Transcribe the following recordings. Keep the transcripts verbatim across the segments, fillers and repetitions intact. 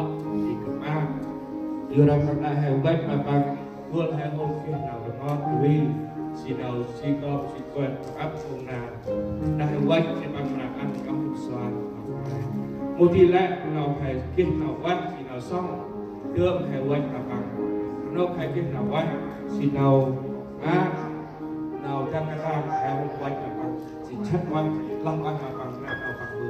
ăp i kơt ma. Yor ri ma nau he văch ma Păng, gŭ he ôp geh nau rngot dŭt, si nau si kop si kuet ăp ung nau. Nau he văch ma Păng mra ăn ăp ung suan. Mâu di lĕ nau he geh nau văch si nau sŏng, dơm he văch ma Păng. Nau he geh nau văch si nau ma nau dăng katang he văch ma Păng, si chăt văch, lăng văch ma Păng, nau Păng gŭ.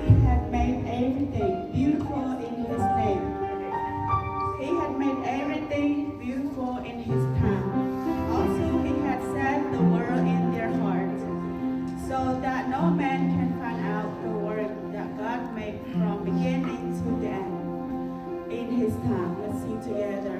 He had made everything beautiful in his name. He had made everything beautiful in his time. Also, he had set the world in their hearts, so that no man can find out the work that God made from beginning to the end. In his time. Let's sing together.